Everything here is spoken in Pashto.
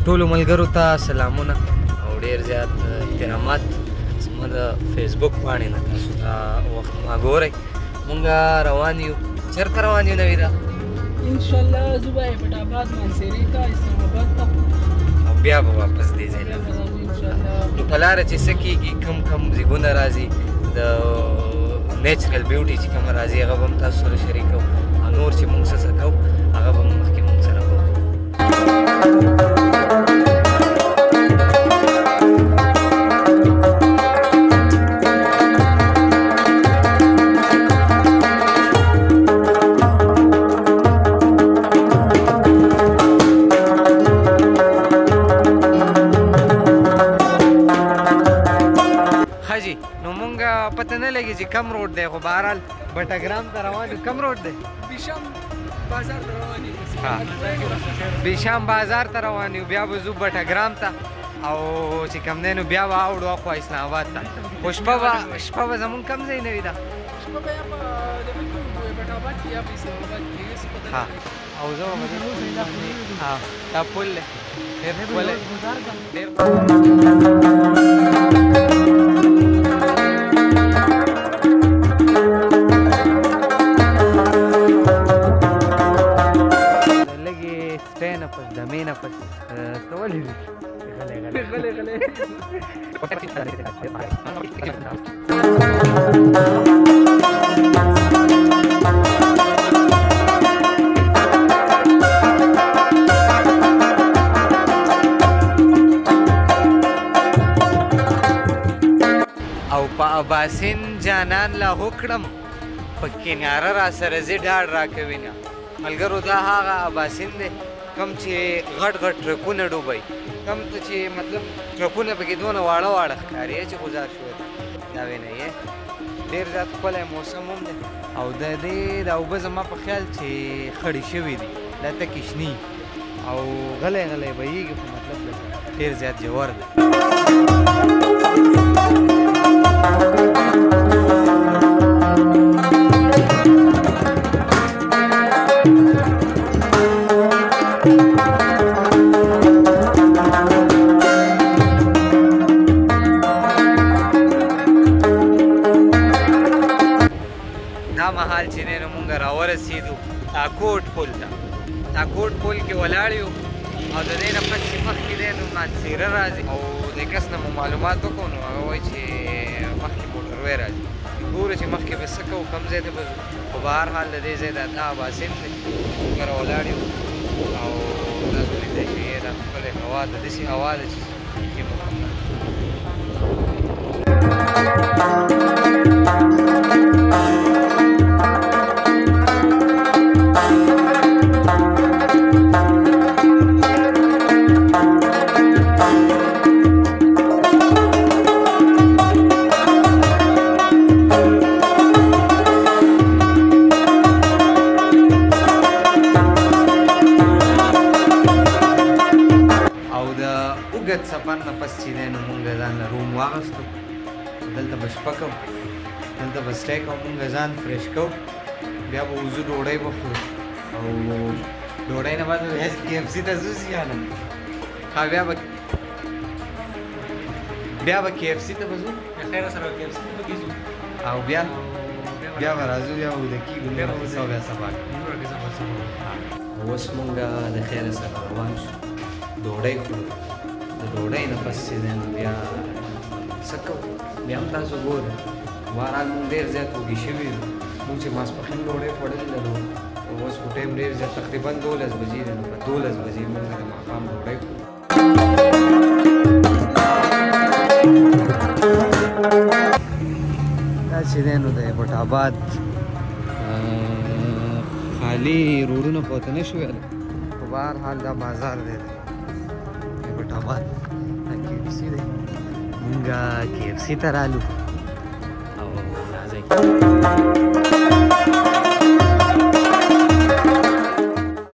ټولو ملګرو ته سلامونه او ډېر زیات احترامات. زما د فیسبوک پاڼې نه تاسو دا وخت ما ګورئ. مونږ روان یو، چېرته روان یو نویده؟ انشاءالله زه به ایبټ آباد مانسیرې ته، اسلام آباد ته، او بیا به واپس دې ځای ته. نو په لاره چې څه کېږي، کم کم ځایونه راځي، د نیچرل بیوټي چې کومه راځي هغه به هم تاسو سره شریکوو، او نور چې مونږ څه څه کوو هغه به مخکې مونږ سره کوو. نو مونږ پته نه لګي چې کم روډ دی، خو بهرحال بټګرام ته روان یو. کم روډ دی؟ بیشام بازار ته روان یو. بیشام بازار ته روان یو، بیا به ځو بټګرام ته، او چې کم دی نو بیا به اوړو اخوا اسلام آباد ته. خو شپه به زمونږ کم ځای نه وي ده؟ شپه به یا په دغه کې ایبټ آباد کې یا په اسلام آباد کې، هېڅ پته نه. او زه به دا پل دی ډېر ښکلی، ډېر. لږې سټې نه پس، دمې نه پس ته ولې غلی غلی غلی غلی؟ او په اباسین جانان لاهو کړم، په کناره را سره ځي ډاډ راکوي نه. ملګرو دا هغه اباسین دی کوم چې غټ غټ ټرکونه ډوبوي، کوم ته چې مطلب ټرکونه پکې دونه واړه واړه ښکاري چې ګزار شوی دی. دا وینئ یې ډېر زیات ښکلی موسم هم دی، او د دې دا اوبه زما په خیال چې خړې شوې دي، دا تکې شنې او غلی غلی بهیږي، خو مطلب ډېر زیات ژور دی. دا مهال چې دی نو مونږ راورسېدو تاکوټ پل ته. تاکوټ پل کې ولاړ یو، او د دې نه پس چې مخکې دی نو مانسیره راځي، او د کس نه مو معلومات وکړو نو هغه وایي چې مخکې موټروی راځي. ګورو چې مخکې به څه کوو، کوم ځای ته به ځو، خو به هر حال د دې ځای دا تا اباسین دی، مونږ راولاړ یو. او تاسو لیدی شئ دا ښکلې هوا ده، داسې هوا ده چې بیخي مکمل. اوږد سفر نه پس چې دی نو مونږ ځان له روم واغستو، دلته به شپه کوو، دلته به سټی کوو، مونږ ځان فرېش کوو، بیا به وځو ډوډۍ به خورو، او ډوډۍ نه بعد به بیا کې اف سي ته ځو یا نه؟ ها، بیا به کې اف سي ته به ځو، خیر سره کې اف سي ته به ځو، او بیا به راځو، بیا به ویده کېږو، نوره کیسه بیا سبا کوو. اوس مونږ د خیره سره روان شو، ډوډۍ خورو. د ډوډۍ نه پس چې دی نو بیا څه کوو بیا هم تاسو ګورئ. بهرحال مونږ ډېر زیات وږي شوي یو، مونږ چې ماسپښین ډوډۍ خوړلې ده نو اوس خو ټایم ډېر زیات تقریبا 12 بجې دی، نو په 12 بجې مونږ د ماښام ډوډۍ خورو. دا چې دی نو د ایبټ آباد خالي روډونه خو ورته نه شو ویلی، خو بهرحال دا بازار دی ایبټ آباد، دا کې اف سي دی. مونږ کې اف سي ته رالو او راځئ.